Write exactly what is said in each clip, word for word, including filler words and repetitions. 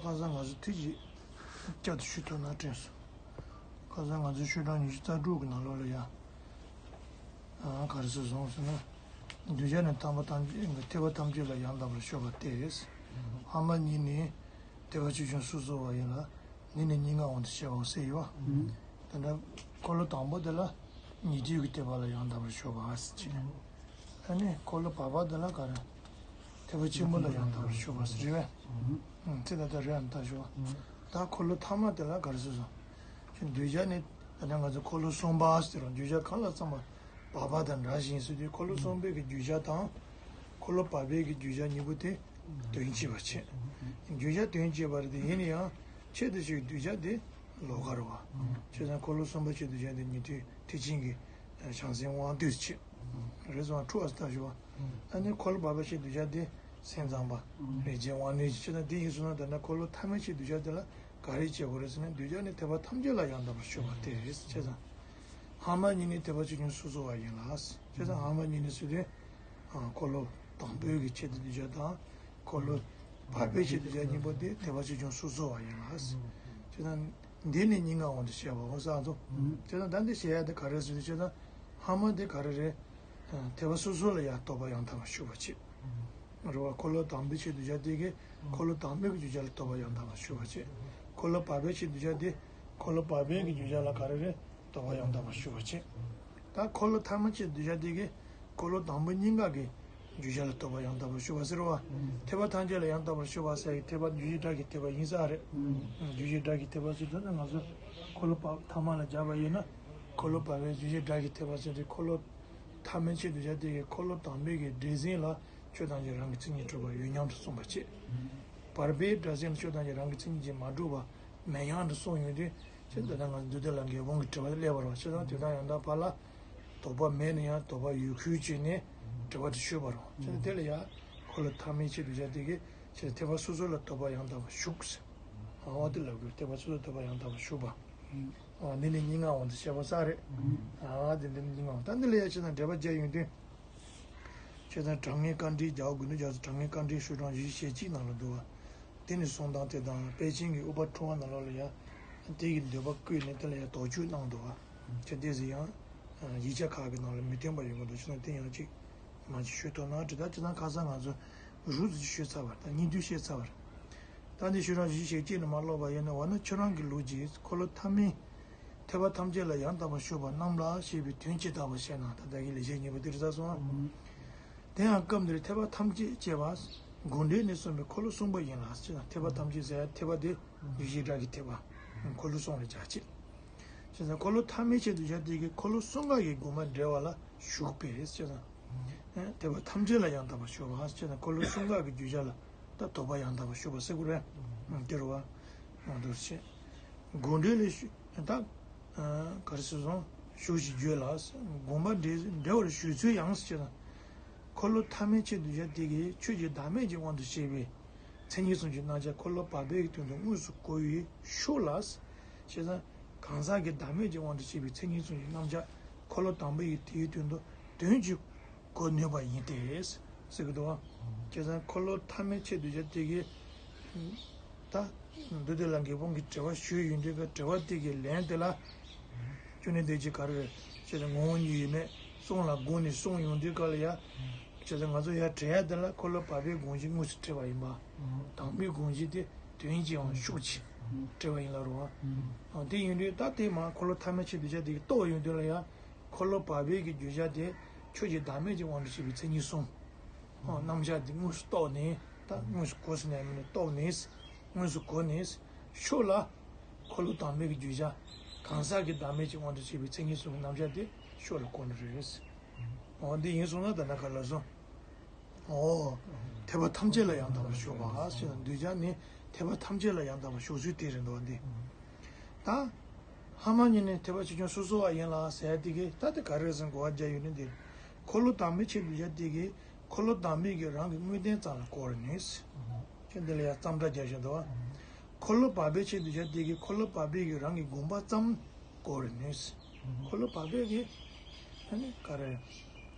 ཁ་སང་ང་ཚོ་ཐེངས་གཅིག་བསྐྱར་དུ་ཞུ་ཐུབ་ན་དྲན་སོང་། ཁ་སང་ང་ཚོའི་ཤོག་གྲངས་ཉི་ཤུ་རྩ་དྲུག་གི་ནང་ལོགས་ལ་ཡ། ཨ། ག་རེ་ཟེར་སོང་ཟེར་ན། གདུལ་བྱ་ནི་ཐར་པ་ཐམས་ཅད་ཐེག་པ་ཐམས་ཅད་ལ་ཡང་དག་པར་ཤོག་པ་སྟེ། སྔ་མ་གཉིས་ནི་ཐེག་པ་ཆེ་ཆུང་སོ་སོ་བ་ཡིན་ལ། འདི་ནི་གཉིས་ཀ་དབང་དུ་བྱས་པའོ་ཟེར་ཡོད། དེ་འདྲ་འཁོར་ལོ་དང་པོ་དེ་ལ་ཉན་ཐོས་ཀྱི་ཐེག་པ་ལ་ཡང་དག་པར་ཤོག་པ་ཟེར་གྱི། ཨ་ནི་འཁོར་ལོ་བར་པ་དེ་ལ་ག་རེ། ཐེག་པ་ཆེན་པོ་ལ་ཡང་དག་པར་ཤོག་པ་ཟེར་རེད་པས། ཨང་། ཚེ་ད་ལྟ་རེད་ཨ་ནི་ད་ཞུ་བ། ད་འཁོར་ལོ་ཐ་མ་དེ་ལ་ག་རེ་ཟེར་སོང་། ཅིག་གདུལ་བྱ་ནི་ད་ལྟ་ང་ཚོ་འཁོར་ལོ་གསུམ་པ་ཟེར་རུང་གདུལ་བྱ་གང་ལ་བརྩམས་པ་བར་པ་དང་འདྲ་ཞིང་ཟེར་དུས། འཁོར་ལོ་གསུམ་པའི་གི་གདུལ་བྱ་དང་། འཁོར་ལོ་བར་པའི་གི་གདུལ་བྱ་གཉིས་པོ་དེ་དོན་གཅིག་པ་བྱས། གདུལ་བྱ་དོན་གཅིག་པ་རེད་དེ། ཡིན་ན་ཡང་ཆེད་དུ་བྱས་གདུལ་བྱ་དེ་ལོགས་ཀ་རེད་པ། བྱས་ཙང་འཁོར་ལོ་གསུམ་པ་བྱས་གདུལ་བྱ་དེ་ཉན་ཐོས་ཐེག་ཆེན་གྱི་བྱང་སེམས་དབང་འདུས་བྱས། རེད་སོང་། འཁྲུལ་བ་ཟེར་ཞུ་བ། ཨ་ནི་འཁོར་ལོ་བར་པ་བྱས་གདུལ་བྱ་དེ་སེམས་ཙམ་པ། རེག་བྱའི་དབང་རྣོན་བྱས། བྱས་ཙང་དེ་ཡིན་སོང་ན་ད་ལྟ་འཁོར་ལོ་ཐ་མའི་ཆེད་གདུལ་བྱ་དེ་ལ་ག་རེ་བྱེད་དགོས་རེད་ཟེར་ན། གདུལ་བྱ་ནི་ཐེག་པ་ཐམས་ཅད་ལ་ཡང་དག་པར་ཤོག་པ་སྟེ། བྱས་ཙང་སྔ་མ་གཉིས་ནི་ཐེག་པ་ཆེ་ཆུང་སོ་སོ་བ་ཡིན་ལ། བྱས་ཙང་སྔ་མ་གཉིས་ནི་ཟེར་དུས། ཨ། འཁོར་ལོ་དང་པོའི་གི་ཆེད་དུ་གདུལ་བྱ་དང་། འཁོར་ལོ་བར་པའི་ཆེད་དུ་གདུལ་བྱ་གཉིས་པོ་དེ་ཐེག་པ་ཆེ་ཆུང་སོ་སོ་བ་ཡིན་ལ། བྱས་ཙང་འདི་ནི་གཉིས་ཀ་དབང་དུ་བྱས་པའོ་ཟེར་དུས། བྱས་ཙང་ད་འདི་བྱེད་ཡ་དེ་ག་རེ་ཟེར་དུས། བྱས་ཙང་སྔ་མ་དེ་ག་རེ་རེད། ཐེག་པ་སོ་སོ་ལ་ཡང་རྟོགས་པ་ཡང་དག་པར་ཞུགས་པ་བྱེད། རེད་པ། འཁོར་ལོ་དང་པོའི་ཆེད་དུ་གདུལ་བྱ་དེ་གིས་འཁོར་ལོ་དང་པོའི་གི་གདུལ་བྱ་ལ་རྟོགས་པ་ཡང་དག་པར་ཞུགས་པ་བྱེད། འཁོར་ལོ་བར་པའི་ཆེད་དུ་གདུལ་བྱ་དེ་འཁོར་ལོ་བར་པའི་གི་གདུལ་བྱ་ལ་ག་རེ་རེད། རྟོགས་པ་ཡང་དག་པར་ཞུགས་པ་བྱེད། ད་འཁོར་ལོ་ཐ་མའི་ཆེད་དུ་གདུལ་བྱ་དེ་གིས་འཁོར་ལོ་དང་པོ་གཉིས་ཀ་གི་གདུལ་བྱ་ལ་རྟོགས་པ་ཡང་དག་པར་ཞུགས་པ་ཟེར་བ། ཐེག་པ་ཐམས་ཅད་ལ་ཡང་དག་པར་ཞུགས་པ་ཟེར་གྱི་ཐེག་པ་རྗོད་བྱེད་སྒྲ་གི་ཐེག་པ་ཡིན་ས་རེད། རྗོད་བྱེད་སྒྲ་གི་ཐེག་པ་ཟེར་དུས་ན་ང་ཚོ་འཁོར་ལོ་བར་པ་ཐ་མ་ལ་སྦྱར་བ་ཡིན་ན། འཁོར་ལོ་བར་པའི་རྗོད་བྱེད་སྒྲ་གི་ཐེག་པ་ཟེར་དུས། འཁོར་ལོ་ཐ་མའི་ཆེད་དུ་གདུལ་བྱ་དེ་གིས་འཁོར་ལོ་དང་པོའི་གི་སྒྲས་ཟིན་ལ་ཆོས་ཐམས་ཅད་རང་གི་མཚན་ཉིད་གྲུབ་པ་ཡོད་སྙམ་དུ་གསུངས་པ་བྱེད། བར་པའི་སྒྲས་ཟིན་ལ་ཆོས་ཐམས་ཅད་རང་གི་མཚན་ཉིད་ཀྱིས་མ་གྲུབ་པ་མེད་སྙམ་དུ་གསུངས་ཡོང་དུས། བྱས་ཙང་ད་ལྟ་ང་ཚོ་འདུལ་བ་ལྷ་འགས་དབང་གི་དྲི་བ་དེ་སླེབས་པ་རེད་པ། བྱས་ཙང་དེ་དག་ཡང་དག་པ་ལ་དོགས་པ་མེད་ན་ཡང་དོགས་པ་ཡོད་ཁུལ་བྱས་ནས་དྲི་བ་དེ་ཞུས་པ་རེད་པ། བྱས་ཙང་དེ་ལ་ཡང་འཁོར་ལོ་ཐ་མའི་ཆེད་དུ་གདུལ་བྱ་དེ་གིས་ཆེད་ཐེག་པ་སོ་སོ་ལ་རྟོགས་པ་ཡང་དག་པར་ཞུགས་ཟེར། འོ་དེ་ལབ་དགོས། ཐེག་པ་སོ་སོ་ལ་རྟོགས་པ་ཡང་དག་པར་ཞུགས་པ། འོ་འདི་ནི་གཉིས་ཀ་དབང་དུ་བྱས་པ་ས་རེད། འོ་དེ་འདི་ནི་གཉིས་ཀ་དབང་། ད་འདི་ལ་ཡང་བྱས་ཙང་འགྲེལ་པ་རྒྱག་ཡོང་དུས། བྱས་ཙང་དྲང་ངེས་དཀའ་འགྲེལ་རྒྱལ་བ་དགུ་ནས་རྒྱལ་བ་དྲང་ངེས་དཀའ་འགྲེལ་ཤོག་གྲངས་བཞི་བཅུ་ཞེ་གཅིག་ནང་ལ་འདུག་པ། དེ་ནི་གསུང་སྟངས་དེ་དང་། དཔལ་ཆེན་གྱི་ཨུ་པ་ཕྲུ་བ་ནང་ལོགས་ལ་ཡང་དེ་གི་འདོད་པ་བསྐུལ་ནས་དེ་ལ་ཡང་དོགས་གཅོད་གནང་འདུག་པ། ཅི་སྟེ་ཟེར་ཡང་ཡིག་ཆ་ཁག་གི་ནང་ལ་མི་མཐུན་པ་ཡོང་གི་འདུག། བྱས་ཙང་དེ་ཡང་ཅིག་མ་ཅིག་ཞུ་ཐུབ་ན་འགྲིག། ད་བྱས་ཙང་ཁ་སང་ང་ཚོ་རུབ་ཙམ་ཞུས་ཚར་བ་རེད། ད་སྙིང་བསྡུས་བཤད་ཚར་བ་རེད། ད་འདི་ཤོག་གྲངས་བཞི་བཅུ་ཞེ་གཅིག་ནས་མར་ཀློག་པ་ཡིན་ན། འོ་ན་ཁྱོད་རང་གི་ལུགས་ཀྱིས་འཁོར་ལོ་ཐ་མའི་ཐེག་པ་ཐམས་ཅད་ལ་ཡང་དག་པར་ཞུགས་པ་རྣམས་ལ་ཞེས་པའི་དོན་ཇི་ལྟ་བར་བཤད་ན། ད་ལྟ་གི་ལེགས་བཤད་སྙིང་པོ་འདི་རེད་ཟེར་སོང་ཨ། དེ་ཡང་སྐབས་འདིར་ཐེག་པ་ཐམས་ཅད་ཅེས་པ་དགོངས་འགྲེལ་ནས་གསུངས་པའི་འཁོར་ལོ་གསུམ་པོ་ཡིན་ལ། ཅེ་ན་ཐེག་པ་ཐམས་ཅད་ཟེར་ཡ་ཐེག་པ་དེ་རྗོད་བྱེད་སྒྲ་གི་ཐེག་པ། འཁོར་ལོ་གསུམ་ལ་སྦྱར་ཅིག། ཅེས་ན་འཁོར་ལོ་ཐ་མའི་ཆེད་དུ་གདུལ་བྱ་དེ་གིས་འཁོར་ལོ་གསུམ་ཀ་གི་དགོངས་པ་འགྲེལ་བ་ལ་ཞུགས་པས། ཅེས་ན་ཐེག་པ་ཐམས་ཅད་ལ་ཡང་དག་པར་ཞུགས་པ། ཅེས་ན་འཁོར་ལོ་གསུམ་ཀ་གི་གདུལ་བྱ་ལ་ད་དོགས་པ་ཡང་དག་པར་ཞུགས་པ་ཟེར་དགོས་རེད། དེ་རུ་བ་མ་འདུག་ཅེས། དགོངས་འགྲེལ་ལས་ཞུ་ད་ག་རེ་ཟེར་སོང་། ཞུགས་ཞེས་བརྗོད་ལ། དགོངས་པ་འགྲེལ་འགྲེལ་བར་ཞུགས་ཚུལ་ཡང་ཞེ་ན། འཁོར་ལོ་ཐ་མའི་ཆེད་དུ་གདུལ་བྱ་དེ་གིས་ཆོས་ཀྱི་བདག་མེད་ཀྱི་དབང་དུ་བྱས་པའི་མཚན་ཉིད་གསུམ་གྱི་རྣམ་གཞག་འཁོར་ལོ་བར་པའི་དོན་དུ་དངོས་སུ་གོ་བའི་ཤུགས་ལ། ཞེ་ན། གང་ཟག་གི་བདག་མེད་ཀྱི་དབང་དུ་བྱས་པའི་མཚན་ཉིད་གསུམ་གྱི་རྣམ་གཞག་འཁོར་ལོ་དང་པོ་ཡི་དེའི་དོན་དུ་དོན་གྱིས་གོ་ནུས་པ་ཡིན་ཏེ། ཟེར་གྱི་འདུག་བ། བྱས་ཙང་འཁོར་ལོ་ཐ་མའི་ཆེད་དུ་གདུལ་བྱ་དེ་གིས། ད་མདོ་སྡེ་ལ་འགས་དབང་གི་དྲི་བ་ཞུས་ཡོང་དུས་ཀ་དྲི་བ་དེ་གི་ལན་དེ་ལ། ཅོ་ནེ་དེ་ཅི་ག་རེ་རེད། བྱས་ཙང་ངོ་བོ་ཉིད་ཡོད་མེད་གསུམ་ལ་དགོངས་ནས་གསུངས་ཡོང་དུས་ཀ་ལ་ཡ། བྱས་ཙང་ང་ཚོ་ཡ་དྲི་ཡ་དེ་ལ་འཁོར་ལོ་བར་པའི་དགོངས་གཞི་དངོས་སུ་དྲིས་པ་ཡིན་པ། དང་པོའི་དགོངས་གཞི་དེ་དོན་གྱི་ཡང་ཤུགས་ཆེ་དྲིས་པ་ཡིན་ལ་རུང་བ། དེ་ཡིན་དུས་ད་དེ་མ་འཁོར་ལོ་ཐ་མའི་ཆེད་དུ་གདུལ་བྱ་དེ་གི་རྟོགས་ཡོང་དུས་ལ་ཡ། འཁོར་ལོ་བར་པའི་གི་གདུལ་བྱ་དེ་ཆོས་ཀྱི་བདག་མེད་ཀྱི་དབང་དུ་བྱས་པའི་མཚན་ཉིད་གསུམ། རྣམ་གཞག་འདི་དངོས་སུ་རྟོགས་ནས། ད་དངོས་སུ་གོ་ཟེར་ནས་མིན་ནས་རྟོགས་ནས། དངོས་སུ་གོ་ནས། ཤུགས་ལ་འཁོར་ལོ་དང་པོའི་གི་གདུལ་བྱ་གང་ཟག་གི་བདག་མེད་ཀྱི་དབང་དུ་བྱས་པའི་མཚན་ཉིད་གསུམ་གྱི་རྣམ་གཞག་དེ་ཤུགས་ལ་གོ་ནི་རེད། འོ་འདི་ཡིན་སོང་ན་ད་ལྟ་ག་ལ་སོང་། འོ། ཐེག་པ་ཐམས་ཅད་ལ་ཡང་དག་པར་ཞུགས་པ་ཞེས་ན་གདུལ་བྱ་ནི་ཐེག་པ་ཐམས་ཅད་ལ་ཡང་དག་པར་ཞུགས་ཚུལ་དེ་རེད་འདུག་བ་འདི། ད། སྔ་མ་གཉིས་ནི་ཐེག་པ་ཆེ་ཆུང་སོ་སོ་བ་ཡིན་ལ་ཟེར་ཡ་དེ་གིས་ད་དེ་ག་རེ་ཟེར་གོ་བ་རྒྱག་ཡོད་ནི་འདི། འཁོར་ལོ་དང་པོའི་ཆེད་དུ་གདུལ་བྱ་དེ་གིས་འཁོར་ལོ་དང་པོའི་གི་རང་གི་དངོས་བསྟན་ཙམ་ལ་གོ་རུ་ནུས། ཁྱོད་འདི་ལ་ཡང་རྩོམ་སྒྲ་རྒྱག་བཞིན་འདུག་བ། འཁོར་ལོ་བར་པའི་ཆེད་དུ་གདུལ་བྱ་དེ་གིས་འཁོར་ལོ་བར་པའི་གི་རང་གི་དགོངས་པ་ཙམ་གོ་རུ་ནུས། འཁོར་ལོ་བར་པའི་གི་ཨ་ནི་ག་རེ།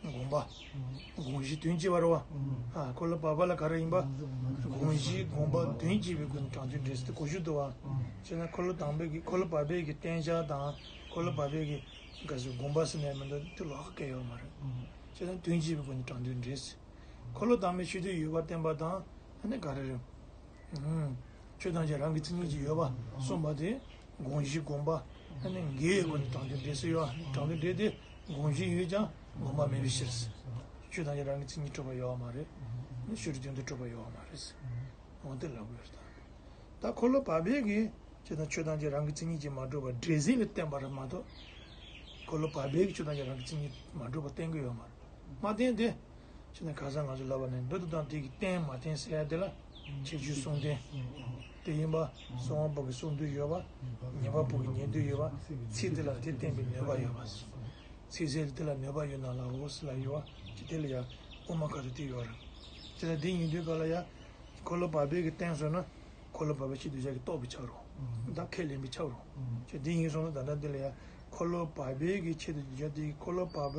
དགོངས་པ། དགོངས་གཞི་དོན་གཅིག་པ་རེད་བ། ཨ། འཁོར་ལོ་བར་པ་ལ་ག་རེ་ཡིན་པ། དགོངས་གཞི་དགོངས་པ་དོན་གཅིག་པའི་སྒོ་ནས་དྲང་དོན་འགྲེལ་ཟེར་དེ་གོ་རྒྱུ་འདུག་བ། བྱས་ན་འཁོར་ལོ་དང་པོའི་གི་འཁོར་ལོ་བར་པའི་གི་བསྟན་བྱ་དང་འཁོར་ལོ་བར་པའི་གི་ག་ཟེར་དགོངས་པ་ཟེར་ནས་མི་འདུག་དེ་ལོགས་ཀ་གལ་ཡོད་མ་རེད། བྱས་ན་དོན་གཅིག་པའི་སྒོ་ནས་དྲང་དོན་འགྲེལ་ཟེར། འཁོར་ལོ་དང་པོའི་ཆེད་དུ་ཡོད་པ་བསྟན་པ་དང་ཨ་ནི་ག་རེ་རེད། ཨུམ། ཆོས་ཐམས་ཅད་རང་གི་མཚན་ཉིད་ཀྱིས་ཡོད་པ་གསུངས་པ་དེ་དགོངས་གཞི་དགོངས་པ་ཨ་ནི་འགལ་བའི་སྒོ་ནས་དྲང་དོན་འགྲེལ་ཟེར་ཡོད། དྲང་དོན་འགྲེལ་དེ་དགོངས་གཞི་ཡོད་ཀྱང་དགོངས་པ་མེད་པའི་ཕྱིར། ཆོས་ཐམས་ཅད་རང་གི་མཚན་ཉིད་གྲུབ་པ་ཡོད་མ་རེད། ཨ་ནི་ཕྱི་རོལ་དོན་དུ་གྲུབ་པ་ཡོད་མ་རེད། འོ་དེ་ལབ་དགོས་རེད་ད། ད་འཁོར་ལོ་བར་པའི་གི་ཅེ་ན་ཆོས་ཐམས་ཅད་རང་གི་མཚན་ཉིད་ཀྱིས་མ་གྲུབ་པ་འགྲེལ་ཟིན་ལ་བསྟན་པ་རེད་མ་གཏོགས། འཁོར་ལོ་བར་པའི་གི་ཆོས་ཐམས་ཅད་རང་གི་མཚན་ཉིད་མ་གྲུབ་པ་བསྟན་གི་ཡོད་མ་རེད། མ་བསྟན་ཏེ། ཅེ་ན་ག་ས་ང་ཚོ་ལབ་པ་ནི་མདོ་དེ་དང་དེ་གི་བསྟན་མ་བསྟན་ཟེར་ཡ་དེ་ལ་ཁྱད་ཆོས་གསུམ་ལྡན་དེ་ཡིན་པ། གསང་བ་པོ་གི་གསུང་འདོད་ཡོད་པ། ཉན་པ་པོ་གི་ཉན་འདོད་ཡོད་པ། ཚིག་དེ་ལ་དེ་བསྟན་པའི་ནུས་པ་ཡོད་པ། ཚིག་གསལ་དེ་ལ་ནུས་པ་ཡོད་ན་ལའོ་ཟེར་ལ་ཡོད་པ། ཅེ་དེ་ལ་ཡ་དབུ་མ་ཁ་ཐུག་དེ་ཡོད་རེད། ཅེ་ན་དེ་ཡིན་དུས་ག་ལ་ཡ། འཁོར་ལོ་བར་པའི་གི་བསྟན་སོང་ན། འཁོར་ལོ་བར་པའི་ཕྱི་དུས་བྱ་གི་རྟོགས་པའི་ཆ་རོ། ད་ཁས་ལེན་པའི་ཆ་རོ། ཅེ་དེ་ཡིན་སོང་ན་ད་ལྟ་འདི་ལ་ཡ། འཁོར་ལོ་བར་པའི་གི་ཆེད་དུ་དུས་བྱ་དེ་འཁོར་ལོ་བར་པ་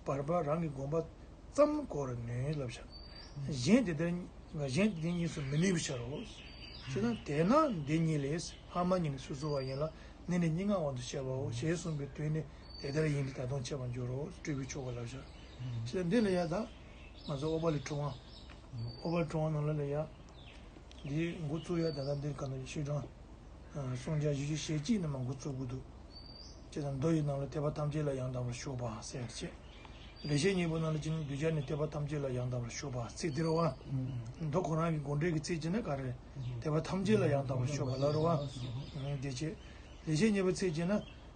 བར་པ་རང་གི་དགོངས་པ་ཙམ་གོ་རུ་ནུས་ལབ་བྱ། གཞན་དེ་ལྟར་གཞན་དེ་གཉིས་སུ་མི་ནུས་པའི་ཕྱིར་རོ། ཅེ་ན་དེས་ན་འདི་གཉིས་ལས་ཧ་མ་གཉིས་ནི་སུ་གསོལ་བ་ཡིན་ལ་ནི་ནི་གཉིས་སྔ་བར་དུ་བཤད་པའོ་ཞེས་གསུངས་པའི་དོན་ནི་དེ་ལྟར་ཡིན་ཏེ་ད་དུང་འཆད་པར་འགྱུར་རོ། སྤྲོས་པའི་ཆོ་ག་ལབ་བྱ། ཅེ་ན་འདི་ལ་ཡ་ད་ང་ཚོ་ཨོ་པ་ལི་ཁྲོ་བ། ཨོ་པ་ལི་ཁྲོ་བ་ནང་ལ་ལ་ཡ། འདིའི་འགོ་བཙུགས་ཡ་ད་ལྟ་འདིར་ག་ནང་ཤེས་དྲང་། སངས་རྒྱས་བཞི་བཅུ་ཞེ་གཅིག་ནས་མར་འགོ་བཙུགས་དགོས་འདུག་ཅེ་ན་མདོ་ཡི་ནང་ལ་ཐེག་པ་ཐམས་ཅད་ལ་ཡང་དག་པར་ཞུགས་པ་ཟེར་ཡ་བྱས། ལེགས་བཤད་སྙིང་པོ་ནང་ལ་ཅི་ནི་གདུལ་བྱ་ནི་ཐེག་པ་ཐམས་ཅད་ལ་ཡང་དག་པར་ཞུགས་པ་ཚིག་འདི་རེད་བ། མདོ་ཁོ་རང་གི་དགོངས་འགྲེལ་གྱི་ཚིག་བྱས་ན་ག་རེ། ཐེག་པ་ཐམས་ཅད་ལ་ཡང་དག་པར་ཞུགས་པ་ལ་རེད་བ། དེ་བྱས། ལེགས་བཤད་སྙིང་པོའི་ཚིག་བྱས་ན།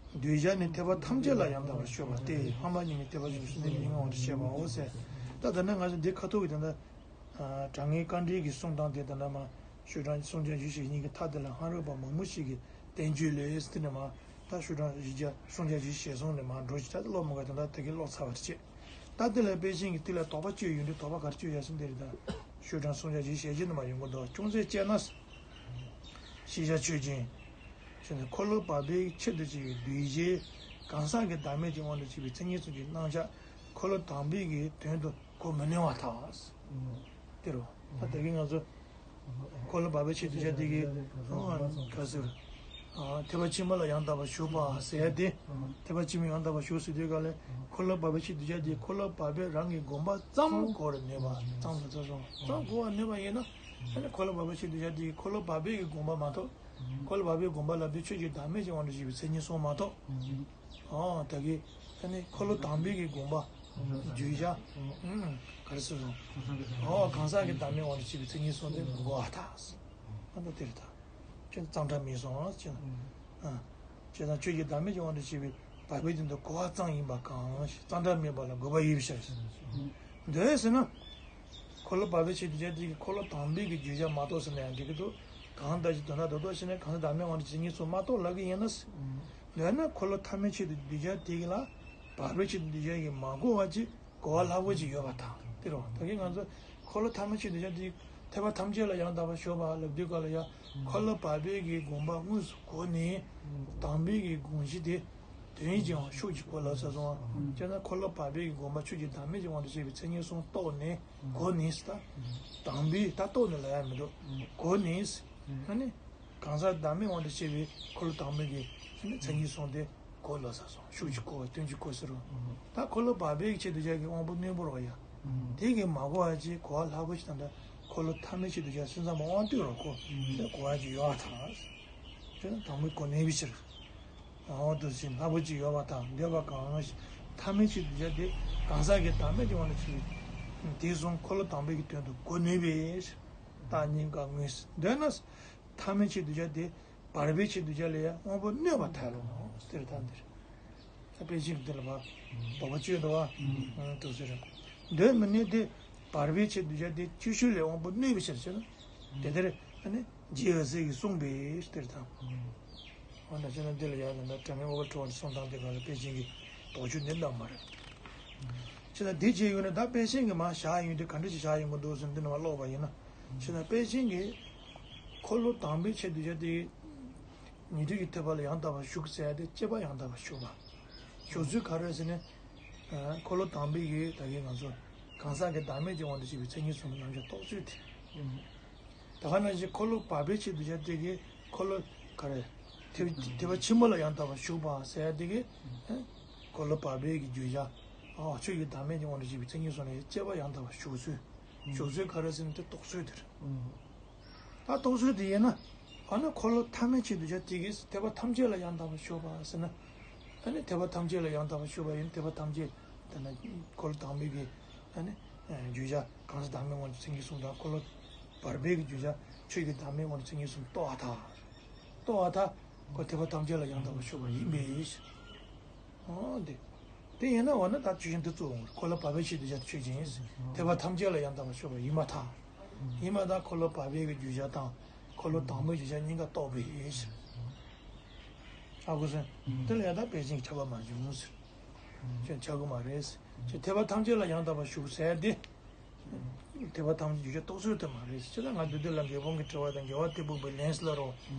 གདུལ་བྱ་ནི་ཐེག་པ་ཐམས་ཅད་ལ་ཡང་དག་པར་ཞུགས་པ་སྟེ་ཧ་མ་གཉིས་ནི་ཐེག་པ་ཆེན་པོའི་སེམས་ཉིད་ཀྱི་ངང་དུ་བཤད་པའོ་ཟེར། ད་ད་ནི་ང་ཚོ་འདི་ཁ་ཐུག་གི་ད་ལྟ། དྲང་ངེས་དཀའ་འགྲེལ་གྱི་གསུང་སྟངས་དེ་ད་ལྟ་མ། ཤོག་གྲངས་སངས་རྒྱས་བཞི་བཅུ་ཞེ་གཉིས་ཀྱི་མཐའ་དེ་ལ་ཧང་རོགས་པ་མང་པོ་ཞིག་གིས་བསྟན་བཅོས་ལས་ཟེར་ནས་མ། ད་ཤོག་གྲངས་བཞི་བརྒྱ་སངས་རྒྱས་བཞི་བཅུ་ཞེ་གསུམ་ནས་མ་འགྲོ་ཞིག་ད་ཀློག་མ་དགོས་ད་ལྟ་དེ་གའི་ཀློག་ཚར་བ་རེད་ཅེས། ད་དེ་ལ་དཔེ་ཅན་གྱི་དེ་ལ་དོགས་པ་གཅོད་ཡོང་དུས་དོགས་པ་ག་རེ་གཅོད་ཡ་ཟེར་འདི་རེད་ད། ཤོག་གྲངས་སངས་རྒྱས་བཞི་བཅུ་ཞེ་བརྒྱད་ནས་མ་ཡོང་གི་འདུག་ཅུང་ཟད་དཔྱད་ན། ཤེས་བྱ་ཆོས་ཅན། ཞེས་ནས་འཁོར་ལོ་བར་པའི་ཆེད་དུ་བྱས་པའི་གདུལ་བྱའི་གང་ཟག་གི་བདག་མེད་ཀྱི་དབང་དུ་བྱས་པའི་མཚན་ཉིད་གསུམ་གྱི་རྣམ་གཞག་འཁོར་ལོ་དང་པོའི་གི་དོན་དུ་གོ་མི་ནུས་པར་ཐལ། དེ་རུ་ད་དེ་གི་ང་ཚོ་འཁོར་ལོ་བར་པའི་ཆེད་དུ་བྱས་དེ་གི་ག་ཟེར། ཐེག་པ་ཆེན་པོ་ལ་ཡང་དག་པར་ཞུགས་པ་ཟེར་ཡ་དེ། ཐེག་པ་ཆེན་པོ་ཡང་དག་པར་ཞུགས་ཟེར་དུས་ག་ལས་འཁོར་ལོ་བར་པའི་ཆེད་དུ་བྱས་དེ་འཁོར་ལོ་བར་པའི་རང་གི་དགོངས་པ་ཙམ་གོ་རུ་ནུས་པ་ཙམ་དུ་ཚོ་སོང་ཙམ་གོ་བ་ནུས་པ་ཡིན་ན། ཨ་ནི་འཁོར་ལོ་བར་པའི་ཆེད་དུ་བྱས་དེ་གི་འཁོར་ལོ་བར་པའི་གི་དགོངས་པ་མ་གཏོགས། འཁོར་ལོ་བར་པའི་དགོངས་པ་ལབ་དུས་ཆོས་ཀྱི་བདག་མེད་ཀྱི་དབང་དུ་བྱས་པའི་མཚན་ཉིད་གསུམ་མ་གཏོགས། ཨོ་ད་གི་ཨ་ནི་འཁོར་ལོ་དང་པོའི་གི་དགོངས་པ་བརྗོད་བྱ། ཨུམ་ག་རེ་ཟེར་རུང་། ཨོ་གང་ཟག་གི་བདག་མེད་དབང་དུ་བྱས་པའི་མཚན་ཉིད་གསུམ་དེ་མི་གོ་བ་ཐལ། ཨ་ནི་དེ་རེད་ད། ཁྱོད་གཙང་སྦྲ་མེད་སོང་ཨ་ཅེ་ན། ཨ་ཅེ་ན་ཆོས་ཀྱི་བདག་མེད་ཀྱི་དབང་དུ་བྱས་པའི་བར་པའི་དོན་དུ་གོ་བ་ཙམ་ཡིན་པ་གང་ཞིག་གཙང་སྦྲ་མེད་པ་ལ་དགོས་པ་ཡོད་པའི་ཕྱིར། འདོད་ཟེར་ན། འཁོར་ལོ་བར་པའི་ཆེད་དུ་བྱས་དེ་གི་འཁོར་ལོ་དང་པོའི་གི་བརྗོད་བྱ་མ་གཏོགས་ཟེར་ན་ཡང་འགྲིག་གི་འདུག་གང་ལྟར་ཅིག་དོན་དག་རྡོག་རྡོག་བྱས་ནས་གང་ཟག་བདག་མེད་དབང་དུ་བྱས་ཉིད་སོགས་མ་གཏོགས་ལབ་ཀྱི་ཡིན་ན། འདོད་ན་འཁོར་ལོ་ཐ་མའི་ཆེད་དུ་བརྗོད་བྱ་དེ་གི་ལ་བར་པའི་ཆེད་དུ་བརྗོད་བྱ་གི་མ་གོ་བ་ཅིག་གོ་བ་སླ་པོ་ཅིག་ཡོད་པ་དང་དེ་རུ་ད་གིན་ང་ཚོ་འཁོར་ལོ་ཐ་མའི་ཆེད་དུ་བརྗོད་བྱ་དེ་ཐེག་པ་ཐམས་ཅད་ལ་ཡང་དག་པར་ཞུགས་པ་ལབ་དུས་སྐབས་ལ་ཡང་འཁོར་ལོ་བར་པའི་གི་དགོངས་པ་དངོས་སུ་གོ་ནས་དང་པོའི་གི་དགོངས་གཞི་དེ་དོན་ཡིན་ཀྱང་ཤུགས་ཀྱིས་གོ་ལབ་ས་སོང་བ། བྱས་ན་འཁོར་ལོ་བར་པའི་གི་དགོངས་པ་ཆོས་ཀྱི་བདག་མེད་ཀྱི་དབང་དུ་བྱས་པའི་མཚན་ཉིད་གསུམ་རྟོགས་ནས། གོ་ནས་ད། དང་པོའི་ད་རྟོགས་ནས་ལ་ཡ་མི་འདུག་གོ་ནས། ཨ་ནི། གང་ཟག་བདག་མེད་དབང་དུ་བྱས་པའི་འཁོར་ལོ་དང་པོའི་གི་ཨ་ནི་མཚན་ཉིད་གསུམ་དེ་གོ་ལོ་ས་སོང་ཤུགས་ཀྱིས་གོ་བ་དོན་གྱིས་གོ་ཟེར་རོ། ད་འཁོར་ལོ་བར་པའི་གི་ཆེད་དུ་བྱ་གི་དབང་པོ་རྣོན་པོ་རོ་ཡ། དེ་གི་མ་གོ་བ་ཅིག་གོ་བ་ལྷག་པོ་ཞིག་དང་འདྲ་འཁོར་ལོ་ཐ་མའི་ཆེད་དུ་བྱ་སེམས་ཙམ་པ་དབང་སྟོད་རོ་གོ། དེ་གོ་བ་ཅིག་ཡོད་པ་དང་། དེ་ནི་དང་པོའི་གོ་ནས་པའི་ཕྱིར། འོ་དུ་ཞིག་སླ་པོ་ཅིག་ཡོད་པ་དང་འདོད་པ་གང་ཞིག་ཐ་མའི་ཆེད་དུ་བྱ་སྟེ་གང་ཟག་གི་བདག་མེད་ཀྱི་དབང་དུ་བྱས་པའི་དེ་གསུམ་འཁོར་ལོ་དང་པོའི་གི་དོན་དུ་གོ་ནུས་པས། རྟགས་གཉིས་ཀ་དངོས་སུ་འདོད་ན། ཐ་མའི་ཆེད་དུ་བྱ་སྟེ་བར་པའི་ཆེད་དུ་བྱ་ལ་ཡང་དབང་པོ་གནོད་པ་ཐལ་ལོ། དེར་ཐལ་འདིར། ད་དཔེ་ཅིག་འདི་ལ་བབ། དོགས་པ་གཅོད་འདུག་བ། དུ་ཟེར། འདོད་མི་ནུས་ཏེ། བར་པའི་ཆེད་དུ་བྱ་སྟེ་ཆོས་ཞུགས་ལས་དབང་པོ་གནོད་པའི་ཕྱིར་ཟེར། དེ་ལྟར་ཨ་ནི་རྗེ་འོད་ཟེར་གྱིས་གསུངས་པས་དེར་ཐལ། འོ་ན་ཅི་ན་འདི་ལ་ཡང་ད་ལྟ་དྲང་ངེས་ཨོ་པ་ཁྲོ་བ་གསུང་སྟངས་དེ་ག་ལ་དཔེ་ཅན་གྱི་དོགས་གཅོད་འདི་འདང་མ་རེད། ཅི་ན་འདི་བྱས་ཡོད་ན་ད་དཔེ་ཅན་གྱི་མ་བཞག་ཡོད་དུས་ག་འདྲ་ཞིག་བཞག་ཡོང་གི་འདུག་ཟེར་འདི་ནང་ལ་ཀློག་པ་ཡིན་ན། ཅི་ན་དཔེ་ཅན་གྱི་འཁོར་ལོ་དང་པོའི་ཆེད་དུ་བྱ་སྟེ། ཉན་ཐོས་ཀྱི་ཐེག་པ་ལ་ཡང་དག་པར་ཞུགས་ཟེར་ཏེ་སྐྱེས་པ་ཡང་དག་པར་ཞུགས་པ། ཞུགས་ཚུལ་ག་རེ་ཟེར་ན། འཁོར་ལོ་དང་པོའི་གི་ད་གིན་ང་ཚོ་གང་ཟག་གི་བདག་མེད་ཀྱི་དབང་དུ་བྱས་པའི་མཚན་ཉིད་གསུམ་གྱི་རྣམ་གཞག་རྟོགས་ཚུལ་དེ། ད་ག་ནང་བཞིན་འཁོར་ལོ་བར་པའི་ཆེད་དུ་བྱ་དེ་གི་འཁོར་ལོ་ག་རེ། ཐེག་ཐེག་པ་ཆེན་པོ་ལ་ཡང་དག་པར་ཞུགས་པ་ཟེར་ཡ་དེ་གི། འཁོར་ལོ་བར་པའི་གི་བརྗོད་བྱ། ཨ་ཆོས་ཀྱི་བདག་མེད་ཀྱི་དབང་དུ་བྱས་པའི་མཚན་ཉིད་གསུམ་ལ་དཔྱད་པ་ཡང་དག་པར་ཞུགས་ཚུལ། ཞུགས་ཚུལ་ག་རེ་ཟེར་ན་དེ་རྟོགས་ཚུལ་དེ་རེད། ད་རྟོགས་ཚུལ་དེ་ཡིན་ན། ཨ་ནི་འཁོར་ལོ་ཐ་མའི་ཆེད་དུ་བྱ་དེ་གིས་ཐེག་པ་ཐམས་ཅད་ལ་ཡང་དག་པར་ཞུགས་པ་ཟེར་ན། ཨ་ནི་ཐེག་པ་ཐམས་ཅད་ལ་ཡང་དག་པར་ཞུགས་པ་ཡིན་ཐེག་པ་ཐམས་ཅད། དེ་ན་འཁོར་ལོ་དང་པོའི་གི། ཨ་ནི། བརྗོད་བྱ་གང་ཟག་བདག་མེད་དབང་དུ་མཚན་ཉིད་གསུམ་དང་འཁོར་ལོ། བར་པའི་གི་བརྗོད་བྱ་ཆོས་ཀྱི་བདག་མེད་དབང་དུ་མཚན་ཉིད་གསུམ་རྟོགས་པར་ཐལ། རྟོགས་པར་ཐལ། ཁོ་ཐེག་པ་ཐམས་ཅད་ལ་ཡང་དག་པར་ཞུགས་པ་ཡིན་པས། འོ་དེ། དེ་ཡིན་ན་འོ་ན་ད་ཆོས་ཅན་དེ་གཙོ་བོ་འཁོར་ལོ་བར་པའི་ཆེད་དུ་བྱ་ཆོས་ཅན་ཡིན། ཐེག་པ་ཐམས་ཅད་ལ་ཡང་དག་པར་ཞུགས་པ་ཡིན་པར་ཐལ། ཡིན་པར་ཐལ་འཁོར་ལོ་བར་པའི་གི་བརྗོད་བྱ་དང་། འཁོར་ལོ་དང་པོའི་བརྗོད་བྱ་གཉིས་ཀ་རྟོགས་པའི་ཡིན། ཨ་ཁུ་སོན། དེ་ལ་ཡང་དག་པའི་ཆེད་ཀྱི་ཁྱབ་པ་མ་བྱུང་ཟེར། ཁྱོད་ཁྱབ་གི་མ་རེད་ཟེར། ཁྱོད་ཐེག་པ་ཐམས་ཅད་ལ་ཡང་དག་པར་ཞུགས་ཟེར་ཏེ། ཐེག་པ་ཐམས་ཅད་བརྗོད་བྱ་རྟོགས་ཚུལ་དེ་མ་རེད་ཟེར། ཁྱེད་ལ་ང་བདུད་འདུལ་ལ་འགལ་སྤོང་གི་དྲི་བ་དང་འགལ་བ་དེ་ཕོག་པའི་ལན་ཟེར་ལ་རོ།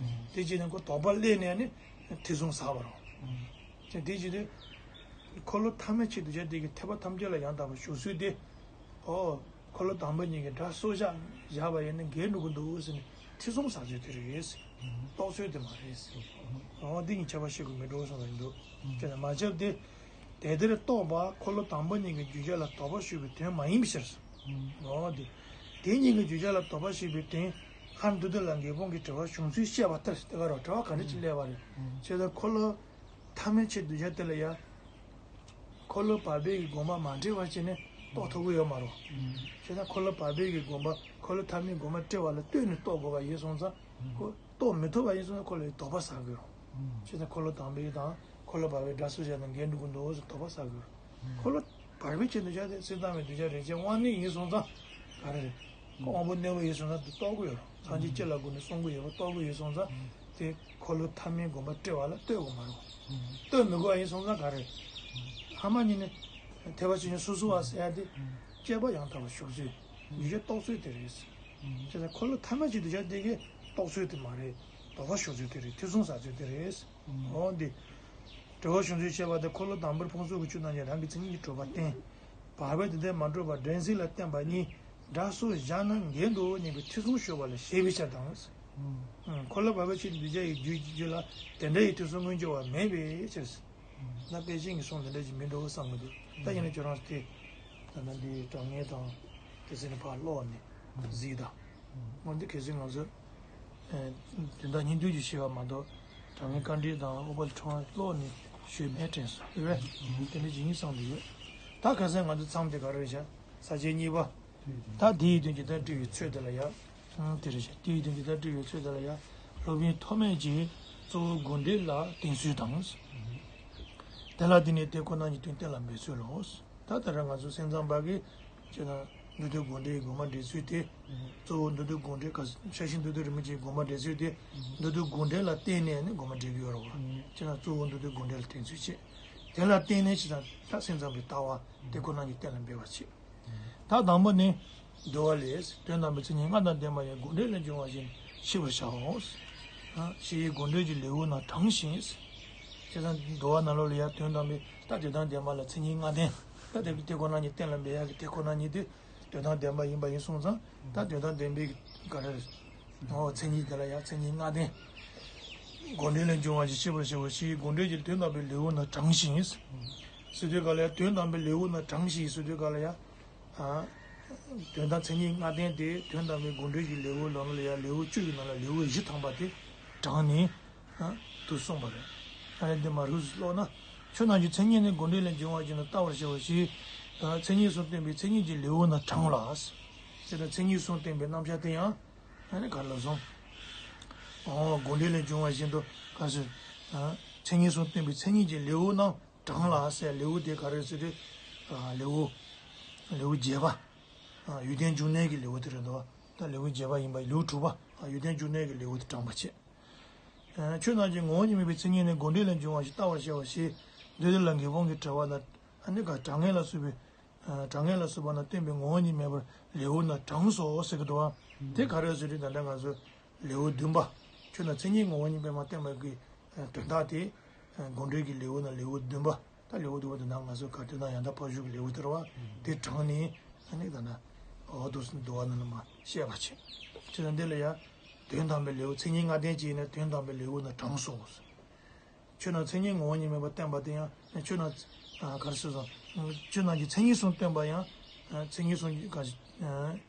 དེ་བྱས་ནས་ཁོ་དོགས་པ་སླེབས་ནས་ནི་ཐེ་ཚོམ་ཟ་བ་རོ། ཅེས་དེ་བྱས་ཏེ། འཁོར་ལོ་ཐ་མའི་ཆེད་དུ་བྱ་དེ་གི་ཐེག་པ་ཐམས་ཅད་ལ་ཡང་དག་པར་ཞུགས་ཚུལ་དེ། ཨོ། འཁོར་ལོ་དང་པོ་གཉིས་ཀྱི་སྒྲ་གསོག་བཞག་བཞག་པ་ཡིན་ན་འགལ་འགྲོ་གི་འདུག་ཟེར་ནས་ཐེ་ཚོམ་ཟ་ཚུལ་དེ་རེད། རྟོགས་ཚུལ་དེ་མ་རེད། ཨོ་འདི་གཉིས་ཁྱད་པར་ཤེས་དགོས་མི་འགྲོ་གསུངས་པ་ཡིན་འདུག་ཅེས་ན་མ་ཁྱབ་སྟེ། དེ་ལྟར་རྟོགས་པ་འཁོར་ལོ་དང་པོ་གཉིས་ཀྱི་བརྗོད་བྱ་ལ་དོགས་པ་ཞུགས་པའི་དོན་མ་ཡིན་པའི་ཕྱིར། ཨོ་དེ། དེ་གཉིས་ཀྱི་བརྗོད་བྱ་ལ་དོགས་པ་ཞུགས་པའི་དོན། ཧ་བདུད་འདུལ་ལ་འགལ་སྤོང་གི་དྲི་བ་བྱུང་ཚུལ་བཤད་པ་ལྟར་དེ་ག་རེ་དྲི་བ་ག་འདྲ་ཅིག་སླེབས་པ་རེད། ཅེས་ན་འཁོར་ལོ། ཐ་མའི་ཆེད་དུ་བྱ་དེ་ལ་ཡ། འཁོར་ལོ་བར་པའི་གི་དགོངས་པ་མ་འགྲེལ་བ་བྱས་ནས་རྟོགས་ཐུབ་ཀྱི་ཡོད་མ་རེད། བྱས་ན་འཁོར་ལོ་བར་པའི་གི་དགོངས་པ་འཁོར་ལོ་ཐ་མའི་དགོངས་པ་བཀྲལ་བ་ལ་ལྟོས་ནས་རྟོགས་དགོས་པ་ཡིན་སོང་ཙང་། ཁོ་རྟོགས་མི་ཐུབ་པ་ཡིན་སོང་ཙང་ཁོ་ལ་དོགས་པ་ཟ་དགོས་རེད། བྱས་ན་འཁོར་ལོ་དང་པོའི་དང་འཁོར་ལོ་བར་པའི་སྒྲ་གསོག་བྱ་དང་འགལ་འགྲོ་གི་འདུག་ཟེར་དོགས་པ་ཟ་དགོས་རེད། འཁོར་ལོ་བར་པའི་ཆེད་དུ་བྱ་དེ་སེམས་ཙམ་པའི་གདུལ་བྱ་རེག་བྱའི་དབང་གནས་ཡིན་སོང་ཙང་ག་རེ་རེད། ཁོ་དབང་པོ་རྣོན་པོ་ཡིན་སོང་ཙང་དེ་རྟོགས་ཀྱི་ཡོད་རེད། སངས་རྒྱས་སྤྱི་ལ་སྒོ་ནས་གསུང་གི་ཡོད་པ་རྟོགས་ཀྱི་ཡོད་སོང་ཙང་དེ་འཁོར་ལོ་ཐ་མའི་དགོངས་པ་བཀྲལ་བ་ལ་ལྟོས་དགོས་མ་རེད། ལྟོས་མི་དགོས་པ་ཡིན་སོང་ཙང་ག་རེ། ཧ་མ་ཉིད་ནས་ཐེག་པ་ཆོས་ཅན་སོ་སོ་བ་ཟེར་ཡ་དེ་དཔྱད་པ་ཡང་དག་པར་ཞུགས་ཚུལ་ཡུལ་ཤེས་རྟོགས་ཚུལ་དེ་རེད། བྱས་ཙང་འཁོར་ལོ་ཐ་མའི་ཆེད་དུ་བྱ་དེ་གི་རྟོགས་ཚུལ་དེ་མ་རེད། དོགས་པ་ཞུགས་ཚུལ་དེ་རེད། ཐེ་ཚོམ་ཟ་ཚུལ་དེ་རེད། འོ་འདི། དྲི་བ་བྱུང་ཚུལ་བཤད་པ་དེ་འཁོར་ལོ་དང་པོར་ཕུང་སོགས་ཀྱི་ཆོས་རྣམས་ཀྱི་རང་གི་མཚན་ཉིད་ཀྱིས་གྲུབ་པ་བསྟན། བར་པའི་དོན་དེ་མ་གྲུབ་པར་འགྲན་ཟླ་ལ་བརྟེན་པ་གཉིས་སྒྲ་གསོག་བཞག་ན་འགལ་འདུ་བོ་གཉིས་པའི་ཐེ་ཚོམ་ཞུགས་པ་ལ་ཞེས་པའི་ཕྱིར་དང་། འཁོར་ལོ་བར་པའི་ཆེད་དུ་བསྡུ་བྱ་ཡི་རྒྱུ་རྒྱུ་ལ་དེ་འདྲ་ཡི་ཐེ་ཚོམ་མངོན་གྱུར་བ་མེད་པའི་ཕྱིར། ན་པེ་ཅིང་གི་གསུང་དེ་འདྲ་ཞིག་མི་འགྲོ་བསམ་གི་འདུག་ད་ཡིན་ན་ཁྱོད་རང་དེ། ད་ན་འདི་དྲང་ངེས་དང་། དེ་ཚེ་ནི་ཕར་ཀློག་ནས་གཟིགས་དང་། འོ་འདི་གལ་སྲིད་ང་ཚོ། དོན་དག་སྙིང་བསྡུས་ཀྱི་ཤེས་པ་མ་གཏོགས། དྲང་ངེས་དཀའ་འགྲེལ་དང་ཨུ་པ་ལི་ཕྲེང་བ་ཀློག་ནས་ཤོད་མེད་དྲན་སོང་། ཨེ་ཝེ། དེ་འདྲ་ཞིག་ཡིན་བསམ་གྱི་ཡོད། ད་ག་ས་ང་ཚོ་མཚམས་དེ་ག་རེ་བྱ། ས་བཅད་གཉིས་པ། ད་དེའི་དོན་གྱི་ད་དྲི་བའི་ཚོད་དེ་ལ་ཡ། ཨང་དེ་རེད་ཤག་དེའི་དོན་གྱི་ད་དྲི་བའི་ཚོད་དེ་ལ་ཡ། སློབ་དཔོན་ཐོགས་མེད་ཀྱིས་གཙོ་བོ་དགོངས་འགྲེལ་ལ་བརྟེན་ཚུལ་དང་། དེ་ལ་བརྟེན་ནས་དེ་ཁོ་ན་ཉིད་དོན་གཏན་ལ་འབེབས་ཚུལ་ལོ། ད་ལྟ་ར་ང་ཚོ་སེམས་ཙམ་པ་གིས་བྱས་ན་མདོ་སྡེ་དགོངས་འགྲེལ་གྱི་དགོངས་པ་འགྲེལ་ཚུལ་དེ། གཙོ་བོ་མདོ་སྡེ་དགོངས་འགྲེལ་ག་ཤེར་ཕྱིན་མདོ་སྡེ་རིན་པོ་ཆེའི་དགོངས་པ་འགྲེལ་ཚུལ་དེ། མདོ་སྡེ་དགོངས་འགྲེལ་ལ་བརྟེན་ནས་ནི་དགོངས་པ་འགྲེལ་གྱི་ཡོད་རེད་བ། བྱས་ན་གཙོ་བོ་མདོ་སྡེ་དགོངས་འགྲེལ་ལ་བརྟེན་ཚུལ་བྱས། དེ་ལ་བརྟེན་ནས་བྱས་ཙང་ད་སེམས་ཙམ་པའི་ལྟ་བ་དེ་ཁོ་ན་ཉིད་གཏན་ལ་འབེབས་པར་བྱེད། ད་དང་པོ་ནི། འདུལ་བ་ལས། དོན་དམ་པའི་མཚན་ཉིད་ལྔ་དང་ལྡན་པ་ཡང་དགོངས་འགྲེལ་ལས་འབྱུང་བ་བཞིན་ཤེས་པར་བྱའོ། ཞེས་དགོངས་འགྲེལ་གྱི་ལེའུ་རྣམས་དྲངས་ཤིང་། བྱས་ཙང་འདུལ་བ་ནང་ལོགས་ལ་ཡང་དོན་དམ་པའི་ད་དོན་དམ་བདེན་པ་ལ་མཚན་ཉིད་ལྔ་ལྡན། ད་དེ་དེ་ཁོ་ན་ཉིད་གཏན་ལ་འབེབས་ཡག་གི་དེ་ཁོ་ན་ཉིད་དེ་དོན་དམ་བདེན་པ་ཡིན་པ་ཡིན་སོང་ཙང་ད་དོན་དམ་བདེན་པའི་ག་རེ། ཨོ་མཚན་ཉིད་དེ་ལ་ཡང་མཚན་ཉིད་ལྔ་ལྡན། དགོངས་འགྲེལ་ལས་འབྱུང་བ་ཞིག་ཤེས་པར་བྱའོ་ཞེས་དགོངས་འགྲེལ་གྱི་དོན་དམ་པའི་ལེའུ་རྣམས་དྲངས་ཤིང་། ཟེར་དུས་ག་ལ་ཡང་དོན་དམ་པའི་ལེའུ་རྣམས་དྲངས་ཤིང་ཟེར་དུས་ག་ལ་ཡང་། ཨ། དོན་དམ་མཚན་ཉིད་ལྔ་ལྡན་དེ་དོན་དམ་པའི་དགོངས་འགྲེལ་གྱི་ལེའུ་ནང་ལ་ཡང་ལེའུ་བཅུ་ཡི་ནང་ལ་ལེའུ་བཞི་ཐམ་པ་དེ་དྲངས་ནས། ཨ། དུ་གསུངས་པ་རེད། ཨ་ནི་འདི་མ་རུ་ཀློག་ན། ཆོས་རྣམས་ཀྱི་མཚན་ཉིད་ནི་དགོངས་འགྲེལ་ལས་འབྱུང་བ་ཅན་དུ་ལྟ་བར་བྱའོ་ཞེས། མཚན་ཉིད་གསུམ་སྟོན་པའི་མཚན་ཉིད་ཀྱི་ལེའུ་རྣམས་དྲངས་ལ། ཟེར་ན་མཚན་ཉིད་གསུམ་སྟོན་པའི་རྣམ་གཞག་དེ་ཡང་། ཨ་ནི་ག་ལ་སོང་། ཨོ་དགོངས་འགྲེལ་ལས་འབྱུང་བ་བཞིན་དུ་ག་ཟེར། མཚན་ཉིད་གསུམ་སྟོན་པའི་མཚན་ཉིད་ཀྱི་ལེའུ་རྣམས་དྲངས་ལ་ཟེར་ལེའུ་དེ་ག་རེ་ཟེར་དུས། ལེའུ། ལེའུ་བརྒྱད་པ། ཡོན་ཏན་འབྱུང་གནས་ཀྱི་ལེའུ་དེ་རེད་འདུག་ད་ལེའུ་བརྒྱད་པ་ཡིན་པ་ལེའུ་དྲུག་པ། ཡོན་ཏན་འབྱུང་གནས་ཀྱི་ལེའུ་དེ་དྲངས་པ་བྱས། ཆོས་རྣམས་ཀྱི་ངོ་བོ་ཉིད་མེད་པའི་མཚན་ཉིད་ནི་དགོངས་འགྲེལ་ལས་འབྱུང་བ་ཞིག་ལྟ་བར་བྱ་བ་ཞེས་འདོད་དེ་ལ་འགལ་སྤོང་གི་དྲི་བ་ལ་ཨ་ནི་ག་དྲང་ངེས་ལ་སོགས་པའི། དྲང་ངེས་ལ་སོགས་པ་རྣམས་སྟོན་པའི་ངོ་བོ་ཉིད་མེད་པར་ལེའུ་རྣམས་དྲངས་སོ་ཟེར་གི་འདུག་བ། དེ་ག་རེ་ཟེར་དུས་ད་ལྟ་ང་ཚོ་ལེའུ་བདུན་པ། ཆོས་རྣམས་མཚན་ཉིད་ངོ་བོ་ཉིད་མེད་པར་བསྟན་པ་གི་དོན་དག་དེ། དགོངས་འགྲེལ་གྱི་ལེའུ་ནང་ལེའུ་བདུན་པ། ད་ལེའུ་བསྡུ་བ་དེ་ནང་ང་ཚོ་ག་དོན་དང་ཡང་དག་འཕགས་ཆོས་ཀྱི་ལེའུ་དེ་རེད་བ། དེ་དྲངས་ནས་ཨ་ནི་ད་ན་འོ་འདུག་སེ་བསྡུ་བ་ནང་ལ་མ་བཤད་པ་བྱས། བྱས་ཙང་འདི་ལ་ཡང་དོན་དམ་པའི་ལེའུ་མཚན་ཉིད་ལྔ་ལྡན་གྱི་ཡིན་ན་དོན་དམ་པའི་ལེའུ་ན་དྲངས་སོ། ཆོས་རྣམས་མཚན་ཉིད་ངོ་བོ་ཉིད་མིན་པར་བསྟན་པ་དེ་ཡང་ཆོས་རྣམས་ག་རེ་ཟེར་སོང་། ཆོས་རྣམས་ཀྱི་མཚན་ཉིད་གསུམ་བསྟན་པ་ཡང་མཚན་ཉིད་གསུམ་ག་